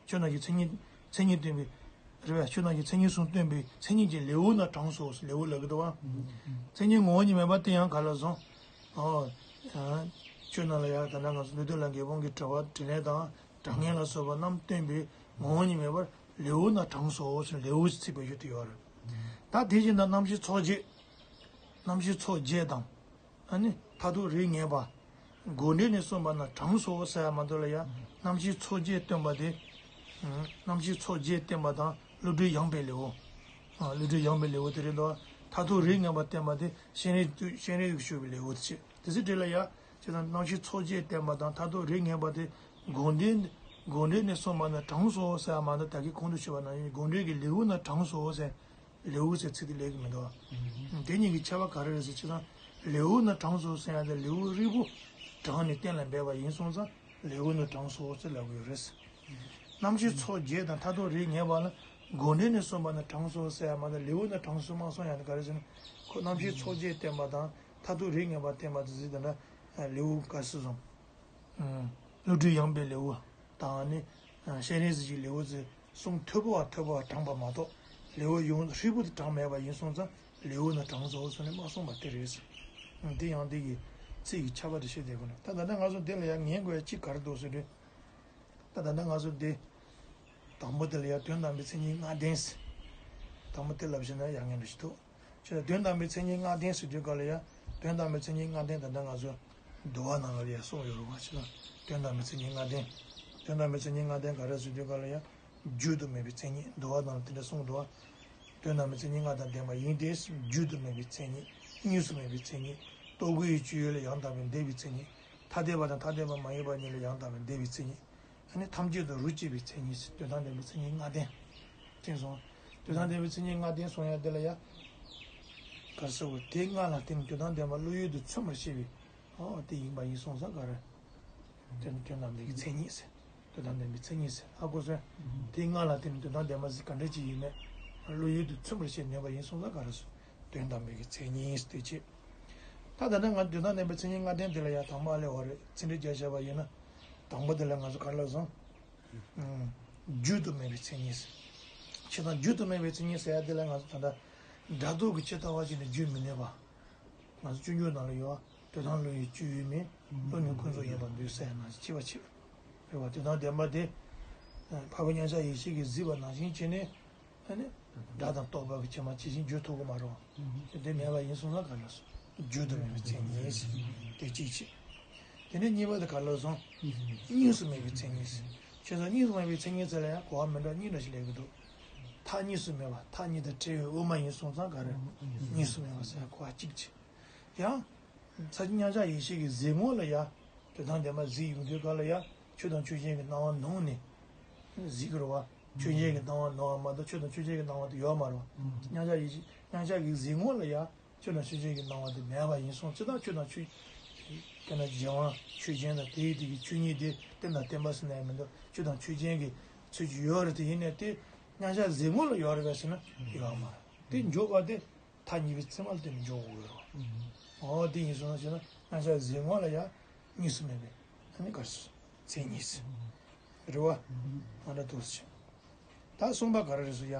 ཆོས་རྣམས་ཀྱི་མཚན་ཉིད་མཚན་ཉིད་བསྟན་པའི་རེད་བ། ཆོས་རྣམས་ཀྱི་མཚན་ཉིད་གསུམ་བསྟན་པའི་མཚན་ཉིད་ཀྱི་ལེའུ་ན་དྲངས་སོ། ལེའུ་ལབ་ཀྱི་འདུག་བ། མཚན་ཉིད་ངོ་བོ་ཉིད་མིན་པ་དེ་ཡང་ག་ལ་སོང་། ཨོ། ཆོས་རྣམས་ལ་ཡང་ད་ལྟ་ང་ཚོ་ལུས་རྟེན་ལ་འགལ་སྤོང་གི་དྲི་བ་དྲིས་ལན་དང་དྲང་ངེས་ལ་སོགས་པ་རྣམས་སྟོན་པའི་ངོ་བོ་ཉིད་མེད་པར་ལེའུ་ན་དྲངས་སོ་ཞེས་ལེའུ་ཞེས་ཚིག་བེད་སྤྱོད་དུ་ཡོད་རེད། ད་དེ་བཞིན་དུ་རྣམ་ཤེས་ཚོགས་བརྒྱད། རྣམ་ཤེས་ཚོགས་བརྒྱད་དང་། ཨ་ནི་མཐར་ཐུག་རིགས་ངེས་པ། དགོངས་འགྲེལ་ནས་གསུངས་པ་ན་དྲངས་སོ་ཟེར་ཡ་མ་གཏོགས་ལ་ཡ། རྣམ་ཤེས་ཚོགས་བརྒྱད་སྟོན་པ་དེ། རྣམ་ཤེས་ཚོགས་བརྒྱད་བསྟན་པ་དང་བསླུ་བྲིད་ཡངས་པའི་ལེའུ། ཨ། བསླུ་བྲིད་ཡངས་པའི་ལེའུ་དེ་རེད་འདུག་མཐར་ཐུག་རིགས་ངེས་པ་བསྟན་པ་དེ་སྤྱན་རས་སྤྱན་རས་གཟིགས་ཞུ་བའི་ལེའུ་དེ་བྱས། དེ་ཚོ་འདྲ་ལ་ཡ། བྱས་ཙང་རྣམ་ཤེས་ཚོགས་བརྒྱད་བསྟན་པ་དང་མཐར་ཐུག་རིགས་ངེས་པ་དེ་དགོངས་འགྲེལ། དགོངས་འགྲེལ་ནས་གསུངས་པ་ན་དྲངས་སོ་ཟེར་བ་མ་གཏོགས་ད་གིན་གོང་དུ་ཞུས་པ་ནང་བཞིན་དགོངས་འགྲེལ་གྱི་ལེའུ་ན་དྲངས་སོ་ཟེར། ལེའུ་ཟེར་ཚིག་དེ་ལེགས་ཀྱི་མི་འདུག་བ། དེ་གཉིས་ཀྱི་ཁྱད་པར་ག་རེ་རེད་ཟེར་བྱས་ཙང་། ལེའུ་ན་དྲངས་སོ་ཟེར་ཡ་དེ་ལེའུ་ཧྲིལ་པོ་དྲངས་ནས་གཏན་ལ་འབེབས་པ་ཡིན་སོང་ཙང་ལེའུ་ན་དྲངས་སོ་ཟེར་ལབ་ཀྱི་ཡོད་རེད། རྣམ་ཤེས་ཚོགས་བརྒྱད་དང་མཐར་ཐུག་རིགས་ངེས་པ་ལ་དགོངས་འགྲེལ་ནས་གསུངས་པ་ན་དྲངས་སོ་ཟེར་ཡ་མ་གཏོགས་ལེའུ་ན་དྲངས་སོ་མ་གསུངས་ཡ་དེ་ག་རེ་ཟེར་ན། ཁོ་རྣམ་ཤེས་ཚོགས་བརྒྱད་བསྟན་པ་དང་མཐར་ཐུག་རིགས་ངེས་པ་བསྟན་པ་དེ་ཟེར་དེ་འདྲ་ལེའུ་ག་ཟེར་སོང་། བསླུ་བྲིད་ཡངས་པའི་ལེའུ་དང་ནི། སྤྱན་རས་གཟིགས་ཀྱི་ལེའུ་ཚོ་གསུང་མཐོ་པོ་བ་མཐོ་པོ་བ་དྲངས་པ་མ་གཏོགས་ལེའུ་ཡོངས་ཧྲིལ་པོ་དེ་དྲངས་མེད་པ་ཡིན་སོང་ཙང་ལེའུ་ན་དྲངས་སོ་ཟེར་ནས་མ་གསུངས་པ་དེ་རེད། དེ་ཡང་དེ་གི་ཚིག་གི་ཁྱད་པར་དེ་ཤེས་བསྡད་དགོས་ན། ད་ད་ལྟ་ང་ཚོ་འདི་ལ་ཡང་ངེས་དགོས་ཡ་གཅིག་ག་རེ་འདུག་ཟེར་དུས། ད་ད་ལྟ་ང་ཚོ་འདི། དང་པོ་དེ་ལ་ཡང་དོན་དམ་པའི་མཚན་ཉིད་ལྔ་ལྡན་ཟེར། དང་པོ་དེ་ལབ་བཞིན་ན་ཡང་ངན་འགྲོ་ཞིག་འདུག་ཁྱོད་དོན་དམ་པའི་མཚན་ཉིད་ལྔ་ལྡན་ཟེར་དུས་ག་ལ་ཡ། དོན་དམ་པའི་མཚན་ཉིད་ལྔ་ལྡན་ད་ལྟ་ང་ཚོ་འདུལ་བ་ནང་ལ་ཡ་གསུངས་ཡོད་རེད་བ། ཕྱི་ལ་དོན་དམ་པའི་མཚན་ཉིད་ལྔ་ལྡན། དོན་དམ་པའི་མཚན་ཉིད་ལྔ་ལྡན་ག་རེ་ཟེར་དུས་ག་ལ་ཡ། བརྗོད་དུ་མེད་པའི་མཚན་ཉིད་འདུལ་བ་ནང་ལ་དེ་འདྲ་གསུངས་འདུག་བ། དོན་དམ་པའི་མཚན་ཉིད་ལྔ་དང་ལྡན་པ་ཡིན་ཏེ། བརྗོད་དུ་མེད་པའི་མཚན་ཉིད། གཉིས་སུ་མེད་པའི་མཚན་ཉིད། རྟོག་གེའི་སྤྱོད་ཡུལ་ལ་ཡང་དག་པར་འདས་པའི་མཚན་ཉིད། ཐ་དད་པ་དང་ཐ་དད་པ་མ་ཡིན་པ་གཉིས་ལ་ཡང་དག་པར་འདས་པའི་མཚན་ཉིད། ཨ་ནི་ཐམས་ཅད་དུ་རོ་གཅིག་པའི་མཚན་ཉིད། དོན་དམ་བདེན་པའི་མཚན་ཉིད་ལྔ་ལྡན། དེ་སོང་། དོན་དམ་བདེན་པའི་མཚན་ཉིད་ལྔ་ལྡན་སོང་ཡ་དེ་ལ་ཡ། ག་རེ་ཟེར་དགོས། དེ་ལྔ་ལ་བརྟེན་ནས་དོན་དམ་བདེན་པ་བློ་ཡུལ་དུ་མཚོན་པར་བྱེད་པའི། ཨོ་དེ་ཡིན་པ་ཡིན་སོང་ཙང་ག་རེ། དོན་དོན་དམ་བདེན་གྱི་མཚན་ཉིད་ཟེར། དོན་དམ་བདེན་པའི་མཚན་ཉིད་ཟེར། ཧ་གོ་སོང་། དེ་ལྔ་ལ་བརྟེན་ནས་དོན་དམ་བདེན་པ་ཟེར་ག་འདྲ་ཅིག་ཡིན་མེད། བློ་ཡུལ་དུ་མཚོན་པར་བྱེད་ནུས་པ་ཡིན་སོང་ཙང་ག་རེ་ཟེར། དོན་དམ་བདེན་གྱི་མཚན་ཉིད་ཟེར་དེ་བྱེད། ད་ད་ལྟ་ང་དོན་དམ་བདེན་པའི་མཚན་ཉིད་ལྔ་ལྡན་དེ་ལ་ཡ་དང་པོ་ཨ་ལས་འོ་རེད། ཚིག་འགྲེལ་རྒྱག་བྱས་པ་ཡིན་ན། དང་པོ་དེ་ལ་ང་ཚོ་ག་རེ་ལབ་སོང་། ཨུམ། བརྗོད་དུ་མེད་པའི་མཚན་ཉིད་ཟེར། ཁྱེད་དང་བརྗོད་དུ་མེད་པའི་མཚན་ཉིད་ཟེར་ཡ་དེ་ལ་ང་ཚོ་ད་ལྟ་སྒྲ་རྟོག་གི་ཇི་ལྟ་བ་ཅིག་ནི་བརྗོད་མི་ནུས་པ། ང་ཚོ་སྤྱོད་འཇུག་ནང་ལ་ཡོད་པ། དོན་དམ་བློ་ཡི་སྤྱོད་ཡུལ་མིན། བློ་ནི་ཀུན་རྫོབ་ཡིན་པར་འདོད་ཟེར་ཡ་ནང་བཞིན་བྱས་པ་བྱེད། རེད་བ། དོན་དམ་བདེན་པ་དེ། འཕགས་པའི་མཉམ་གཞག་ཡེ་ཤེས་ཀྱིས་གཟིགས་པ་ནང་བཞིན་བྱས་ནས། ཨ་ནི། སྒྲ་དང་རྟོག་པ་གི་ཕྱི་མ་ཇི་བཞིན་བརྗོད་ཐུབ་ཀྱི་མ་རེད་བ། དེ་མེད་པ་ཡིན་སོང་ཙང་ག་ལ་སོང་། བརྗོད་དུ་མེད་པའི་མཚན་ཉིད་ཟེར། དེ་གཅིག་བྱས། དེ་ནས་གཉིས་པ་དེ་ག་ལ་སོང་། གཉིས་སུ་མེད་པའི་མཚན་ཉིད་ཟེར། ཁྱོད་ཚོ་གཉིས་སུ་མེད་པའི་མཚན་ཉིད་ཟེར་ལ་ཡང་གོ་བ་མི་འདྲ་གཉིས་འདྲ་ཞིག་སླེབས་ཀྱི་འདུག་མཐའ་གཉིས་སུ་མེད་པ། མཐའ་གཉིས་དང་བྲལ་བའི་དབུ་མ་ཡིན་སོང་ཙང་ག་རེ། གཉིས་སུ་མེད་པ་ཟེར་གོ་བ་གཅིག་བྱས། ཡང་། ཕར་མཉམ་གཞག་ཡེ་ཤེས་ཀྱི་གཟིགས་ངོ་ལ་ཡ། དོན་དམ་བདེན་པ་གཟིགས་ཡོང་དུས་ག་ལ་ཡ། ཆོས་དང་ཆོས་ཅན་གྱི་སྣང་བ་ནང་ནས། གཟིགས་ཀྱི་རེད་བ། ཆོས་ཅན་གྱི་སྣང་བ་ནང་བ་མ་གཏོགས་ཆོས་དང་ཆོས་ཅན་གྱི་སྣང་བ་དེ་ཡོད་མ་རེད་བ། མཉམ་གཞག་ཡེ་ཤེས་མཉམ་གཞག་གི་གཟིགས་ངོ་ལ་ཡ། ཆོས་དང་ཆོས་ཅན་གྱི་སྣང་བ་དེ་མེད་པ་ཡིན་སོང་ཙང་ཆོས་དང་ཆོས། དེ་ན་གཞན་དབང་ཆོས་ཅན་དང་དེའི་དེ་གི་ཆོས་ཉིད་དེ་རྟེན་དང་བརྟེན་པ་ཟེར་ན་ཡང་མི་འདུག་ཆོས་དང་ཆོས་ཅན་གྱི་ཚུལ་གྱིས་ཡོད་རེད། དེ་ཡིན་ནའི་དེ་མཉམ་གཞག་གཟིགས་ངོ་ལ་ཡོད་རེད་པས་ཟེར་ན་ཡོད་མ་རེད། དེ་འཇོག་པ་དེ། མཐའ་གཉིས་པའི་ཚད་མ་ལ་བརྟེན་ནས་འཇོག་དགོས་རེད་བ། འོ་དེ་ཡིན་སོང་ན་ཞེ་ན་མཉམ་གཞག་གཟིགས་ངོ་ལ་ཡང་གཉིས་སུ་མེད་པའི་ཨ་ནི་ག་རེ་ཟེར། མཚན་ཉིད་ཟེར། རེད་བ། ཨ་འདྲ་འདུག་ཟེར། ད་གསུམ་པ་ག་རེ་རེད་ཟེར་ཡ།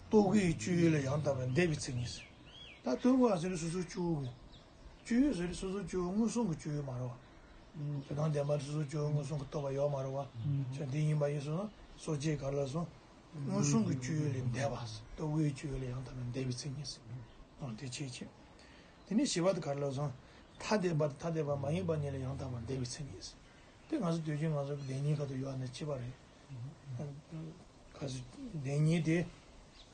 རྟོག་གེའི་སྤྱོད་ཡུལ་ལ་ཡང་དག་པར་འདས་པའི་མཚན་ཉིད་ཟེར། ད་རྟོག་པ་ཟེར་དུས་སོ་སོའི་སྤྱོད་ཡུལ་གྱི། སྤྱོད་ཡུལ་ཟེར་དུས་སོ་སོའི་སྤྱོད་ཡུལ་མངོན་སུམ་གྱི་སྤྱོད་ཡུལ་མ་རེད་བ། དོན་དམ་བདེན་པ་སོ་སོའི་སྤྱོད་ཡུལ་མངོན་སུམ་གྱིས་རྟོགས་པ་ཡོད་མ་རེད་བ། ཅང་དེ་ཡིན་པ་ཡིན་སོང་ན་སོ་སྐྱེས་ག་རེ་ལབ་སོང་། མངོན་སུམ་གྱི་སྤྱོད་ཡུལ་ལས་འདས་པ། རྟོག་གེའི་སྤྱོད་ཡུལ་ལ་ཡང་དག་པར་འདས་པའི་མཚན་ཉིད་ཟེར། འོ་དེ་བྱས་བྱས། དེ་ནས་བཞི་པ་དེ་ག་རེ་ལབ་སོང་། ཐ་དད་པ་དང་ཐ་དད་པ་མ་ཡིན་པ་གཉིས་ལ་ཡང་དག་པར་འདས་པའི་མཚན་ཉིད་ཟེར། དེ་ང་ཚོ་དུས་རྒྱུན་ང་ཚོ་གི་བདེན་གཉིས་ཁ་ཐུག་ཡོད་ནི་གཅིག་པ་རེད། ག་ཚོད་བདེན་གཉིས་དེ་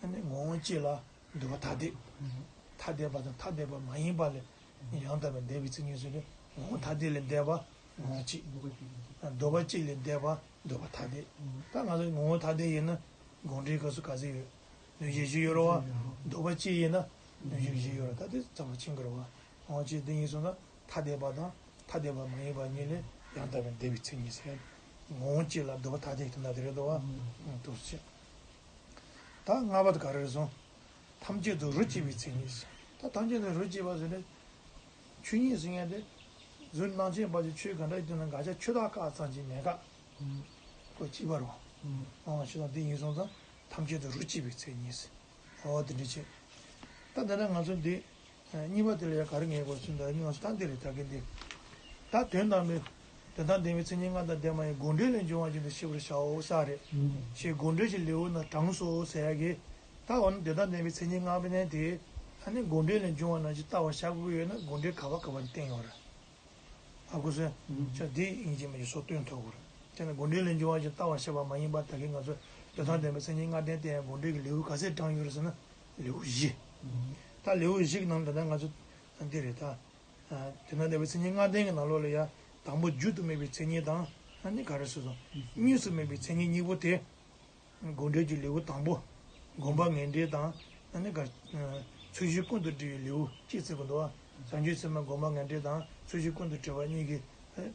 ཨ་ནི་ངོ་བོ་གཅིག་ལ་འདོད་པ་ཐ་དད། ཐ་དད་པ་དང་ཐ་དད་པ་མ་ཡིན་པ་ལས་ཡང་དག་པར་འདས་པའི་མཚན་ཉིད་ཟེར་ཏེ་ངོ་བོ་ཐ་དད་ལས་འདས་པ་ངོ་བོ་གཅིག་འདོད་པ་གཅིག་ལས་འདས་པ་འདོད་པ་ཐ་དད། ད་ང་ཚོ་ངོ་བོ་ཐ་དད་ཡིན་ན་དགོངས་འགྲེལ་སྐབས་སུ་ག་ཚོད་ཡོད། དོན་གཞན་བཞི་ཡོད་རེད་བ། འདོད་པ་གཅིག་ཡིན་ན་དོན་གཞན་བཞི་ཡོད་རེད། ད་དེ་ཚང་མ་མཁྱེན་གྱི་རེད་བ། ངོ་བོ་གཅིག་དེ་ཡིན་སོང་ན། ཐ་དད་པ་དང་ཐ་དད་པ་མ་ཡིན་པ་གཉིས་ལས་ཡང་དག་པའི་འདས་པའི་མཚན་ཉིད་ཟེར། ངོ་བོ་གཅིག་ལ་ལྡོག་པ་ཐ་དད་ཀྱི་དོན་དག་དེ་རེད་དོ། ཨ་འདུག་སེ་བྱས། ད་ལྔ་པ་དེ་ག་རེ་རེད་སོང་། ཐམས་ཅད་དུ་རོ་གཅིག་པའི་མཚན་ཉིད་ཟེར། ད་ཐམས་ཅད་དུ་རོ་གཅིག་པ་ཟེར་ནས་ཆོས་ཉིད་ཟེར་མཁན་དེ་གཟུགས་སྣང་མཁྱེན་པ་ཅིག་ཆོས་ག་འདྲ་ཡིན་ན་འགག་བྱ་ཆོས་བདག་བཀག་ཙམ་གྱི་མེད་ཀ། ཁོ་གཅིག་པ་རེད་བ། ཨང་ཞེས་དང་དེ་ཡིན་སོང་ཙང་ཐམས་ཅད་དུ་རོ་གཅིག་པའི་མཚན་ཉིད་ཟེར། ཨོ་དེ་འདྲ་བྱས། ད་འདི་ན་ང་ཚོ་འདི་གཉིས་པ་དེ་ལ་ཡང་ག་རེ་ངེས་དགོས་ཟེར་ན་ད་ང་ཚོ་ད་འདི་རེད་ད་གིན་འདི། ད་དོན་དམ་པའི་དོན་དམ་བདེན་པའི་མཚན་ཉིད་ལྔ་དང་ལྡན་པ་ཡང་དགོངས་འགྲེལ་ལས་འབྱུང་བ་བཞིན་དུ་ཤེས་པར་བྱའོ་ས་རེད། ཞེས་དགོངས་འགྲེལ་གྱི་ལེའུ་ན་དྲངས་སོ་ཟེར་ཡ་གི། ད་འོ་ན་དོན་དམ་བདེན་པའི་མཚན་ཉིད་ལྔ་པའི་ནང་དེ་ཨ་ནི་དགོངས་འགྲེལ་ལས་འབྱུང་བ་ནང་བཞིན་ལྟ་བར་བྱ་དགོས་ཀྱི་ཡོད་ན་དགོངས་འགྲེལ་ག་པ་ག་པར་བསྟན་ཡོད་རེད། ཨ་ཁུ་སོན། ཅག་འདི་ཡིན་གྱི་མ་ཡིན་སོགས་སྟོན་ཐུབ་དགོས་རེད། དེ་ནི་དགོངས་འགྲེལ་ལས་འབྱུང་བ་ཞིག་ལྟ་བར་བྱེད་པ་མ་ཡིན་པ་ད་གིན་ང་ཚོ་དོན་དམ་བདེན་པའི་མཚན་ཉིད་ལྔ་ལྡན་དེ་ཡང་དགོངས་འགྲེལ་གྱི་ལེའུ་ག་ཚད་དྲངས་ཡོད་རེད་ཟེར་ན་ལེའུ་བཞི། ད་ལེའུ་བཞི་གི་ནང་ད་ལྟ་ང་ཚོ་འདི་རེད་ད། དོན་དམ་བདེན་པའི་མཚན་ཉིད་ལྔ་ལྡན་གྱི་ནང་ལོགས་ལ་ཡང་དང་པོ་རྒྱུ་དུ་མེད་པའི་མཚན་ཉིད་དང་ཨ་ནི་ག་རེ་ཟེར་སོང་། གཉིས་སུ་མེད་པའི་མཚན་ཉིད་གཉིས་པོ་དེ། དགོངས་འགྲེལ་གྱི་ལེའུ་དང་པོ། སྒོམ་པ་ངེས་འགྲེལ་དང་ཨ་ནི་ག་ཚུལ་བཞི་ཀུན་ཏུ་དྲིལ་བའི་ལེའུ་གཅིག་བརྩི་གི་འདུག་བ། བྱང་ཆུབ་སེམས་དཔའི་སྒོམ་པ་ངེས་འགྲེལ་དང་ཚུལ་བཞི་ཀུན་ཏུ་དྲིལ་བ་གཉིས་ཀྱི་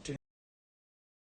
འགྲེལ་